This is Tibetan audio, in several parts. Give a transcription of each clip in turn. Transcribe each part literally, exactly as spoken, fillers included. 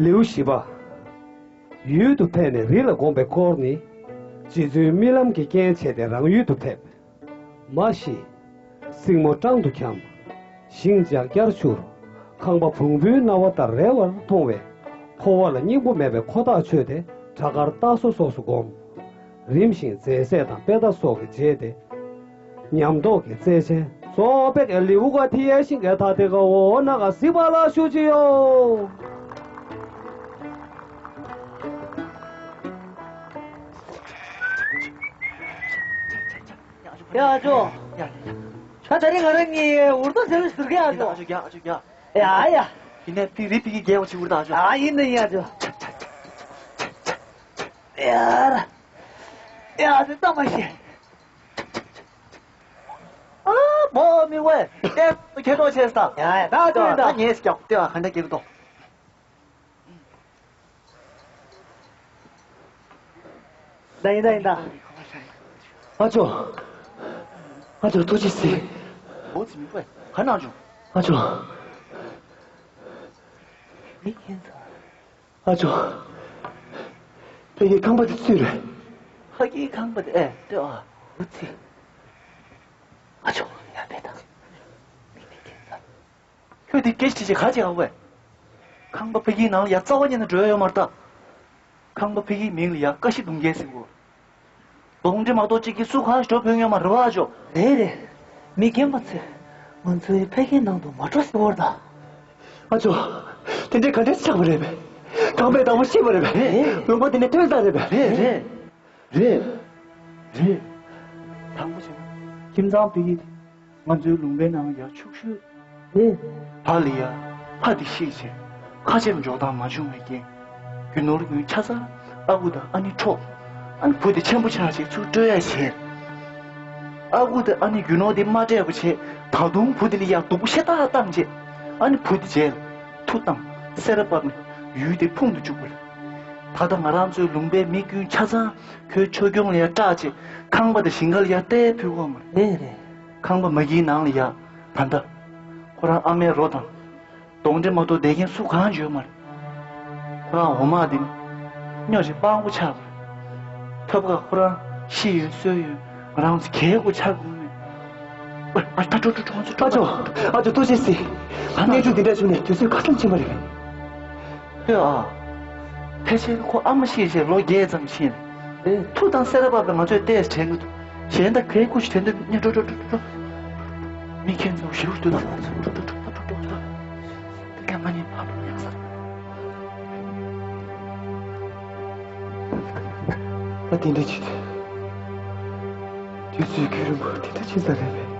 ལེའུ་བཞི་པ། ཡུལ་དུ་ཕེབས་ནས་རི་ལ་བསྒོམས་པའི་སྐོར་ནི། རྗེ་བཙུན་རྨི་ལམ་གྱིས་རྐྱེན་བྱས་ཏེ་རང་ཡུལ་དུ་ཕེབས། མ་གཞི། སྲིང་མོ་སྤྲང་དུ་འཁྱམས། ཞིང་འཇག་སྐྱར་བཞུར། ཁང་པ་བོང་བུའི་རྣ་བ་ལྟར་རལ་བར་མཐོང་བས། འཁོར་བ་ལ་སྙིང་པོ་མེད་པའི་ཁོ་ཐག་ཆོད་དེ་བྲག་དཀར་རྟ་སོ་སོགས་སུ་བསྒོམ། རིམ་བཞིན་རྫས་སྲས་དང་དཔེ་ལྟ་སོགས་ཀྱིས་མཇལ་ཏེ། ཉམས་རྟོགས་ཀྱི་རྩལ་ཅན་གཙོ་བོ་པེ་ཀའི་ལེའུ་ག་ཐི་ཡའི་ཤིང་གའི་ཐ་དེ་ག་འོ་ན་ག་གཟིགས་པ་ལ་ཞུ་ཅི་ཡོ། ཡ་ཨ་ཅོ། ད་ད་རེས་ང་རང་གཉིས་འུར་རྡོ་ཟེར་ཟེར་གི་ཨ་ཅོ། ཡ་ཡ། ཡིན་ན་ཡིན་ཨ་ཅོ། ཡ་ཡིན་ན་ཡིན་ཨ་ཅོ། ཡ་ཡ་ཨ་ཅོ་ད་མ་ཤེས། ཨ་མོ་མི་ཝེ། ཏེ་ཁྱེད་ཏོ་ཆེ་ས། ཡ་ཡ་ད་ཨ་ཅོ་ཡིན་ད། ད་ངས་སྐྱོག་ཏེ་བ་ག་འདྲ་སྐྱེ་གི་ཏོ། ད་ཡིན་ད་ཡིན་ད། ཨ་ཅོ། ཨ་ཅོ་ཐུགས་རྗེ་གཟིགས། འོ་ཙི་མི་ཁོས་ག་ནང་བྱུང་། ཨ་ཅོ། མི་ཁྱེད་ཚོ། ཨ་ཅོ། ཕ་གིའི་ཁང་པ་དེ་སུའི་རེད། ཕ་གིའི་ཁང་པ་དེ་ཨེ་ལྟོས་ཨ། འོ་ཙི། ཨ་ཅོ་ཡ་བེ་ད། མི་མི་ཁྱེད་ཚོ། ཁྱོད་དེ་སྐད་ཆ་ཅིག་ག་ཅིག་ཨ་ཝེ། ཁང་པ་ཕ་གིའི་ནང་ལ་ཡ་རྩ་བ་ཉིད་ནས་འགྲོ་ཡ་ཡོད་མ་རེད་ད། ཁང་པ་ཕ་གིའི་མིང་ལ་ཡ་ཀ་ཤི་གདུང་རྒྱལ་ཟེར་གོ། གདོང་འདྲེ་མ་གཏོགས་གཅིག་གིས་སུ་གང་ཞིག་འགྲོ་ཕོད་ཡོད་མ་རེད་བ་ཨ་ཅོ། རེད་རེད། མི་རྒན་པ་ཚོས་ང་ཚོའི་ཕ་གིའི་ནང་དུ་མ་འགྲོ་ཟེར་བ་རེད་ད། ཨ་ཅོ། དེ་འདྲའི་ག་འདྲས་ཆགས་པ་རེད་པས། ཁང་པའི་བདག་པོ་ཤི་བ་རེད་པས། རེད་རེད། ལུང་པ་དེ་ནས་ཐོན་ས་རེད་པས། རེད་རེད། རེད། རེད། དང་པོ་བྱས་ན་ཁྱིམ་ཚང་ཕ་གི་དེ་ང་ཚོའི་ལུང་པའི་ནང་ཡ་ཕྱུག་ཤོས་རེད། ཕ་ལ་ཡ་ཕ་དེ་ཤི་བྱས་ཁ་ཆེམས་འཇོག་སྟངས་མ་བྱུང་བའི་རྐྱེན། རྒྱུ་ནོར་ཡོན་ཆ་ཚང་ཨ་ཁུ་དང་ཨ་ནེ་འཕྲོག་ཨ་ནི་བུ་དེ་ཆེན་པོ་ཆགས་བྱས་ཚུར་སྤྲོད་ཡ་བྱས། ཨ་ཁུ་དང་ཨ་ནེ་རྒྱུ་ནོར་དེ་མ་སྤྲད་པ་བྱས། ད་དུང་བུ་དེ་ལ་ཡ་སྡུག་པོ་ཤ་སྟག་བཏང་བྱས། ཨ་ནི་བུ་དེ་རྗེས་ལ་མཐུ་བཏང་སེར་བབས་ནས་ཡུལ་དེ་ཕུང་དུ་བཅུག་པ་རེད། ད་ལྟ་ང་རང་ཚོའི་ལུང་པའི་མི་ཀུན་ཆ་ཚང་ཁོའི་ཆོས་སྐྱོང་ལ་ཡ་སྐྲག་བྱས་ཁང་པ་དང་ཞིང་ཁ་ལ་ཡ་བལྟས་ཕུལ་གོ་མ་རེད། རེད་རེད། ཁང་པ་མ་གིའི་ནང་ལ་ཡ་ད་ལྟ་ཁོ་རང་ཨ་མའི་རོ་དང་གདོང་འདྲེ་མ་གཏོགས་བསྡད་མཁན་སུ་གང་ཡོད་མ་རེད། ཁོ་རང་འོ་མ་དེ་ནི་སྨྱོ་ཞིང་སྤྲང་པོ་ཆགས་པ་རེད། ཐབས་ཀ་ཁོ་རང་ཤི་ཡོད་གསོན་ཡོད་ང་རང་ཚོ་གལ་དགོས་ཆགས་དགོས་མེད། ཨ་ད་འགྲོ་འགྲོ་འགྲོ་ཚོ་འགྲོ། ཨ་ཅོ། ཨ་ཅོ་ཐུགས་རྗེ་གཟིགས། ད་གནས་ཚུལ་འདི་འདྲ་བྱུང་ནས་དུས་ཚོད་ཁ་ཤས་ཕྱིན་པ་རེད། ལྟོས་ཨ། ཕལ་ཆེར་ཁོ་ཨ་མ་ཤི་བྱས་ལོ་བརྒྱད་ཙམ་ཕྱིན་རེད། མཐུ་དང་སེར་བབས་པས་ང་ཚོས་ལྟས་དྲན་གི་འདུག་གཞན་དག་གའི་སྐུ་ཞིག་དྲན་འདུག་ཉེ་འགྲོ་འགྲོ་འགྲོ་འགྲོ། མི་ཁྱེད་ཚོ་ཞེ་པོ་འདུག་ད་འགྲོ་འགྲོ་འགྲོ་འགྲོ། ད་ཀྱང་ང་ནི་ཕ་ལོ་ཡག་ས། ད་དེ་འདྲ་བྱེད་དུས། དུས་ཚོད་རྒྱུན་རིང་པོ་དེ་འདྲ་ཕྱིན་ས་རེད་པས།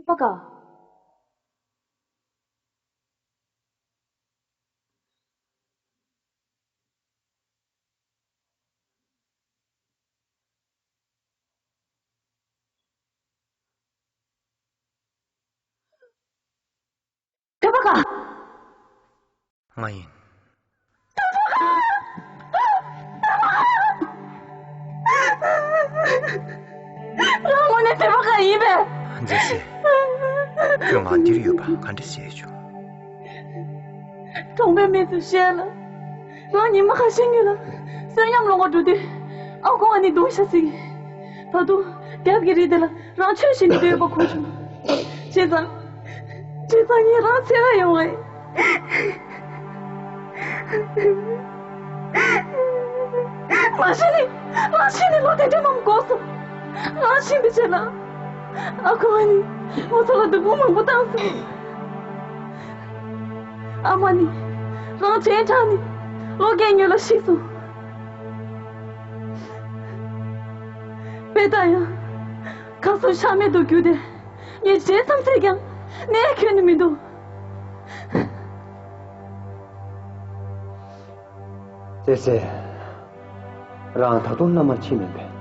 ཐོས་པ་དགའ། ཐོས་པ་དགའ། ང་ཡིན། རང་དངོས་གནས་ཐོས་པ་དགའ་ཡིན་པས། མཛེས་སེ། ཁྱོད་ང་འདིར་ཡོད་པ་ག་འདྲ་ཤེས་བྱུང་། གྲོང་པའི་མི་ཚོས་བཤད་ལ། རང་ཉི་མ་ཁ་ཤས་སྔོན་ལ་བསོད་སྙོམས་སློང་གར་འགྲོ་དུས་ཨ་ཁུ་ཨ་ནེ་བརྡུངས་ཤག་ཟེར་གི། ད་དུང་རྒྱབ་ཀྱི་རི་དེ་ལ་རང་ཆོས་བྱེད་ནས་སྡོད་པ་གོ་བྱུང་། བྱས་ཙང་། བྱས་ཙང་ངས་རང་འཚོལ་གར་ཡོང་བ་ཡིན། མ་གཞི་ནས་རང་གཞི་ནས་ལོ་དེ་འདྲ་མང་པོ་འགོར་སོང་། རང་གཞན་དུ་བྱས་ན། ཨ་ཁུ་ཨ་ནེས་ང་ཚོ་ལ་སྡུག་པོ་མང་པོ་བཏང་སོང་། ཨ་མ་ནི་རང་གཞན་དྲག་ནས་ལོ་བརྒྱད་སྔོན་ལ་ཤི་སོང་། དཔེ་ལྟ་ཡང་། ཁ་སང་ཤ་མེད་དུ་གྱུར་ཏེ། ངས་བྱས་བསམ་ཚད་ཀྱང་གནས་ཁྱོན་ནས་མི་འདུག། ཙེ་ཙེ། རང་ད་དུང་མནའ་མར་ཕྱིན་མིན་པས།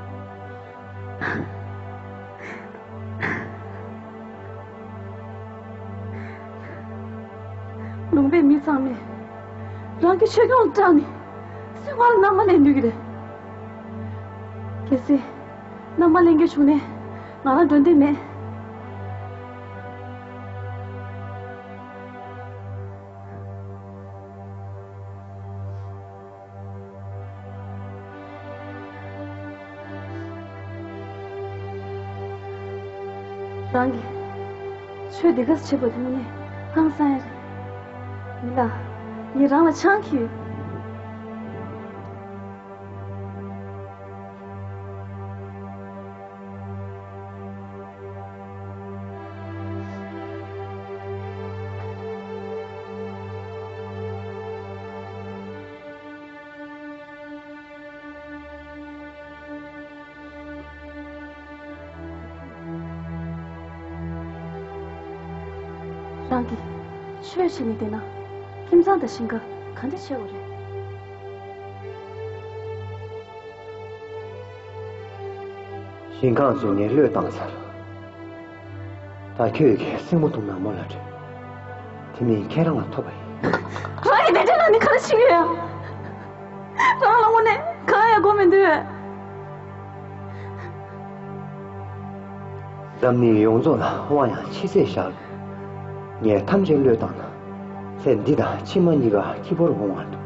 ལུང་པའི་མི་ཚང་མས་རང་གི་ཆོས་སྐྱོང་སྐྲག་ནས་སེམས་པ་ལ་མནའ་མ་ལེན་འདོད་ཀྱི་རེད། གལ་སྲིད་མནའ་མ་ལེན་རྒྱུ་བྱུང་ནས་ང་རང་འགྲོ་འདོད་མེད། རང་གིས་ཆོས་འདི་ག་བྱེད་པ་དེ་དངོས་གནས་ཧང་སང་ཡ་རེད། མི་ལ་ངས་རང་ལ་ཆང་གི་ཡོད། རང་གིས་ཆོས་བྱེད་ནས་བསྡད་ན་ཁྱིམ་ཚང་དང་ཞིང་ཁ་ག་འདྲ་བྱེད་དགོས་རེད། ཞིང་ཁམས་ཚོས་ངའི་བློས་བཏང་ཚར། ད་ཁྱོད་ཀྱིས་སྲིང་མོ་དང་ནག་མོ་ལ་སྤྲད། དེ་མིན་ཁྱེད་རང་ལ་ཐོབ་པ་ཡིན། རང་གིས་དེ་འདྲ་ལབ་ནས་ག་རེ་བྱེད་ཀྱི་ཡོད། རང་ལ་དངོས་གནས་གང་ཡང་དགོས་མི་འདུག་འཛམ་གླིང་ཡོངས་རྫོགས་ལ་དབང་ཡང་ཆེས་ཆེར་བཞག་ངས་ཐམས་ཅད་བློས་བཏང་ན། ཚེ་འདི་དང་ཕྱི་མ་གཉིས་ཀ་སྐྱིད་པོར་འོང་བར་འདུག་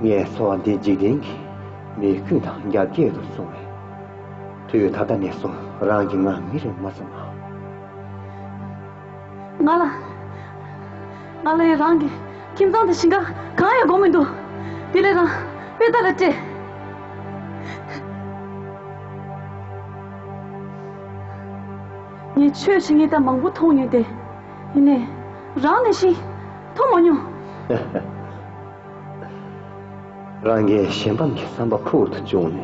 ངས་འཚོ་བ་འདི་འཇིག་རྟེན་གྱི་མིའི་ཀུན་དང་རྒྱབ་འགལ་དུ་སོང་བས། དུས་ད་ལྟ་ནས་བཟུང་རང་གིས་ང་མི་རེད་མ་བསམ་ཨ། ང་ལ། ང་ལ་རང་གི་ཁྱིམ་ཚང་དང་ཞིང་ཁ་གང་ཡང་དགོས་མི་འདུག་དེ་ལས་རང་དཔེ་ད་ལ་སྤྲད། ངས་ཆོས་བྱེད་མཁན་ད་མང་པོ་མཐོང་ཡོད་དེ། ཡིན་ནའི་རང་ནང་བཞིན་མཐོང་མ་མྱོང་། རང་གིས་གཞན་ཕམ་གྱི་བསམ་པ་ཕུག་ཏུ་བཅུག་ནས།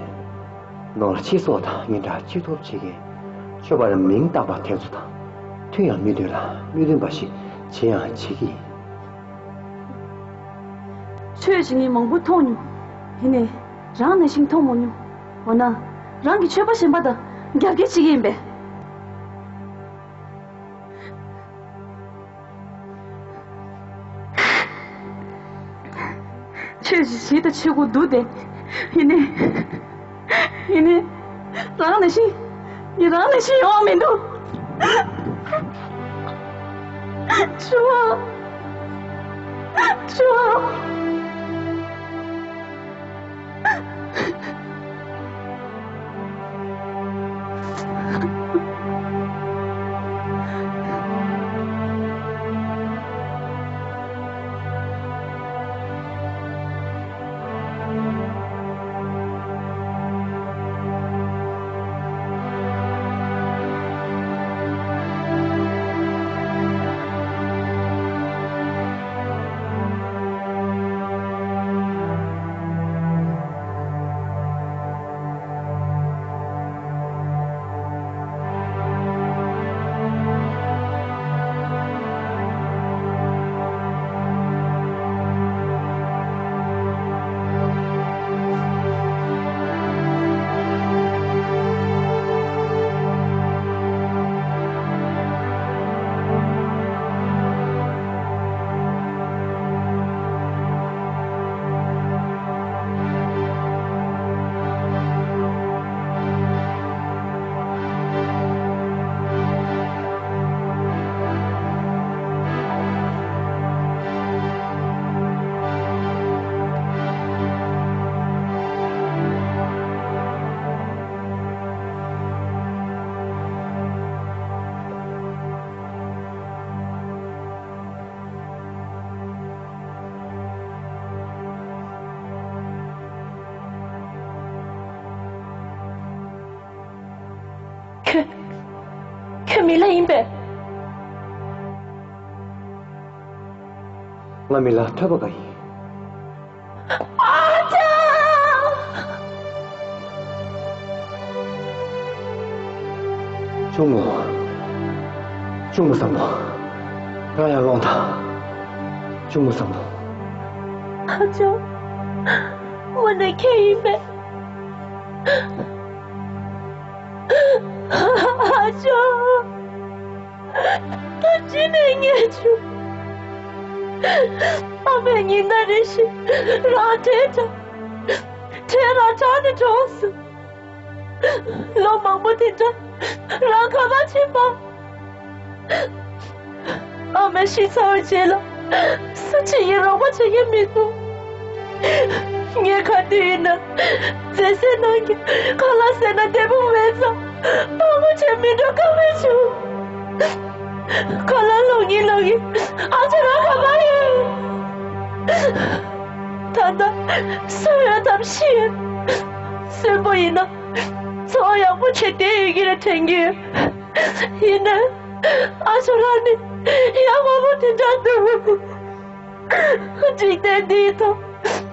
ནོར་ཕྱི་སོགས་དང་ངན་འདྲ་ཅི་ཐོབ་བྱེད་མཁན། ཆོས་པར་མིང་བཏགས་པ་དེ་ཚོ་དང་མཐུན་ཡང་མི་མཐུན་ལ་མི་མཐུན་པ་ཞིག་བྱེད་ཡང་བྱེད་ཀྱི་ཡིན། ཆོས་བྱེད་མཁན་མང་པོ་མཐོང་མྱོང་། ཡིན་ནའི་རང་ནང་བཞིན་མཐོང་མ་མྱོང་། འོ་ན་རང་གིས་ཆོས་པ་གཞན་པ་དང་རྒྱབ་འགལ་བྱེད་ཀྱི་ཡིན་པས། ཆོས་ཞིག་ཞིག་ཏུ་ཆོས་གོ་འདུག་སྟེ། ཡིན་ནའི། ཡིན་ནའི། རང་ནང་བཞིན། ཡིན་རང་ནང་བཞིན་ཡོང་བ་མི་འདུག་ཆུ་བ། ཆུ་བ། ཁྱོད། ཁྱོད་མི་ལ་ཡིན་པས། ང་མི་ལ་ཐོས་པ་ག་ཡིན། ཨ་ཅག་གཅུང་མོ། གཅུང་མོ་བཟང་པོ། རང་ཡར་ལོངས་དང་། གཅུང་མོ་བཟང་པོ། ཨ་ཅག་དངོས་གནས་ཁྱེད་ཡིན་པས། ཨ་ཅག་ད་ཅི་ནས་ངས་བྱུང་། ཨ་མས་ཉིན་ལྟར་རེ་བཞིན་རང་བྲེལ་དྲགས། བྲེལ་རང་དྲགས་ནས་གྲོངས་སོང་། ལོ་མང་པོ་དེ་འདྲ་རང་ག་པར་ཕྱིན་པ། ཨ་མས་ཤི་ཚར་བའི་རྗེས་ལ་སུ་གཅིག་གིས་རོགས་པ་བྱེད་མཁན་མི་འདུག་ངས་ག་དུས་ཡིན་ན་མཛེས་སེར་ནང་གི་ཁ་ལག་ཟས་ན་བདེ་པོ་མེད་ཙང་སྤྲང་པོ་བྱས་མི་འགྲོ་ཁ་མེད་བྱུང་། ཁ་ལག་ལོག་གིན་ལོག་གིན་ཨ་ཅག་རང་ག་པར་ཡིན། ད་ལྟ་སུ་ཡོད་དམ་ཤི་ཡོད། གསོན་པོ་ཡིན་ན་འཚོ་བ་ཡག་པོ་བྱས་བསྡད་ཡོད་ཀྱི་རེད་དྲན་གྱི་ཡོད། ཡིན་ནའི་ཨ་ཅག་རང་ནི་ཡག་མོ་དེ་འདྲ་འདུག་འཇིག་རྟེན་འདིའི་ཐོག་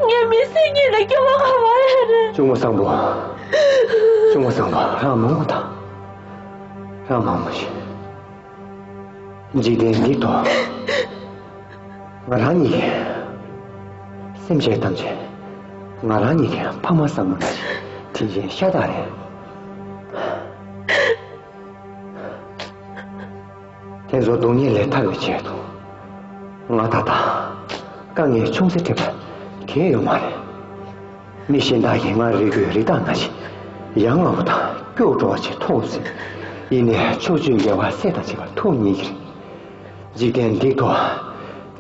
ངའི་མི་སེར་གཉིས་ལས་སྐྱོ་བ་ག་པར་ཡོད་རེད། གཅུང་མོ་བཟང་པོ། གཅུང་མོ་བཟང་པོ། རང་མང་པོ་དང་། རང་མང་པོ་ཞིག་འཇིག་རྟེན་འདི་ཐོག་ང་རང་ཉིད་ཀྱི་སེམས་ཅན་ཐམས་ཅད་ང་རང་ཉིད་ཀྱི་ཕ་མ་བཟང་མོ་ནང་བཞིན་དྲིན་ཆེན་ཤ་སྟག་རེད། དེ་ཚོ་སྡུག་བསྔལ་ལས་ཐར་བའི་ཆེད་དུ་ང་ད་ལྟ་དཀའ་ངལ་ཆུང་ཙག་འཕྲད་པ་གང་ཡང་ཡོད་མ་རེད། མི་གཞན་དག་གིས་ང་རི་རྒྱུད་རི་དྭགས་ནང་བཞིན་ཡ་ང་བོ་དང་སྐྱོ་བྲོ་བ་ཅིག་མཐོང་སྲིད། ཡིན་ནའི་ཕྱོགས་བཅུའི་རྒྱལ་བ་སྲས་དང་བཅས་པ་ཐུགས་མཉེས་ཀྱི་རེད། འཇིག་རྟེན་འདི་ཐོག་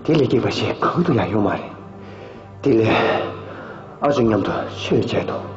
དེ་ལས་སྐྱིད་པ་ཞིག་གང་དུ་ཡང་ཡོད་མ་རེད། དེ་ལས་ཨ་ཅོ་མཉམ་དུ་ཆོས་བྱས་དང་